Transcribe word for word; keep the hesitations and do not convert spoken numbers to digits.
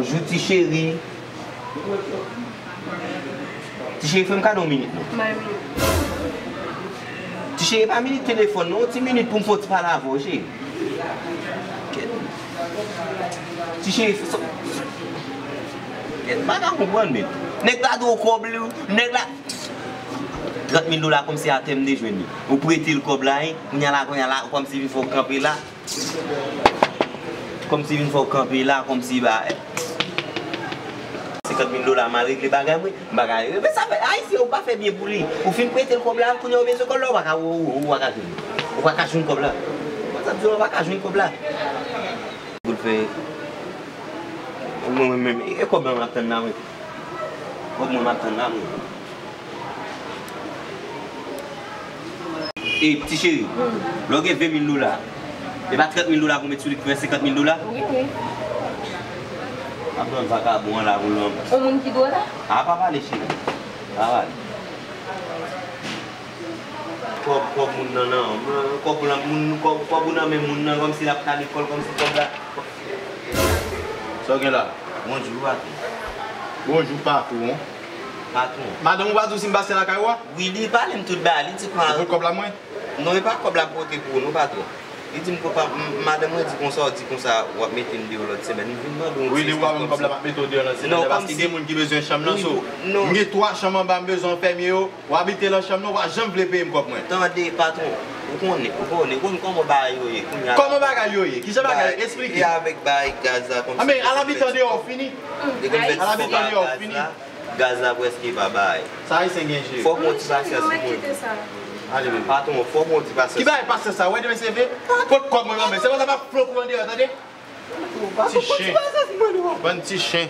Jou ti cheri. Ti cheri, fè m kado yon minit non. Ti cheri, pa minit telefòn non, yon ti minit pou m fè yon ti pale avè w, cheri. Kèt. Ti cheri, fè sa. Kèt, m pa ka konprann, men. Nèg la di w kòb li, nèg la. Trant mil dola kòmsi atè m te jwenn li. Ou prete l kòb la, wi. Kounye a la, kounye a la, kòmsi vin fè w kanpe la. Kòmsi vin fè w kanpe la, kòmsi ba. Senkant mil dola, m al regle bagay mwen, m pa ka. Men sa fè, Ayisyen, ou pa fè byen pou li. Ou fin prete l kòb la, kounye a ou bezwen kòb la, ou pa ka, ou, ou, ou pa ka jwenn. Ou pa ka jwenn kòb la. Mwen sa di w, ou pa ka jwenn kòb la. Pou l fè. Mwen, mwen menm, e kòb la m ap tann la, mwen. Kòb mwen m ap tann la, mwen. E, ti cheri, lè w gen ven mil dola, e pa trant mil dola pou w met sou li pou fè senkant mil dola? Wi, wi. Ap pran vakabon an la pou l. Yon moun ki dwe la? A, pa pale, cheri. Pa pale. Kòb, kòb moun nan, nan. Kòb lan, moun, kòb, kòb ou nan men moun nan, kòmsi l ap ka lekòl, kòmsi kòb la. Sa w gen la? Bonjou, patwon. Bonjou, patwon. Patwon. Madanm ou pa di w si m pase lakay ou a? Wi, li pale m tout bagay, li di kwa. Ou pot kòb la mwen? Non, e pa kòb la m pote pou ou, non, patwon. Li di m, ko pa, m, madanm mwen di konsa, w di konsa, w ap mete m deyò lòt semèn. M vin mande w yon ti ekspliz kòmsi. Wi, li wè menm kòb la m ap mete w deyò lòt semèn, paske gen moun ki bezwen chanm nan, so. M gen twa chanm anba, m bezwen anfèmye yo. W abite nan chanm nan, w pa janm vle peye m kòb mwen. Tande, patwon, ou konnen, ou konnen, ou konnen kòman bagay yo ye, kounye a. Kòman bagay yo ye? Kijan bagay yo? Eksplike. E avèk bagay gaz la, kòmsi. A, men, al abite andeyò, fini. Al abite andeyò, fini. Gaz la prèske pa bay. Sa Ayisyen gen je. Fòk yon ti pasyans pou mwen. Ale, bebe. Patwon, fòk yon ti pasyans. Ki bagay pasyans sa? Wè demen se ve? Pot kòb mwen, mwen. Se konsa m ap flanke w andeyò, tande? Ti chen. Bann ti chen.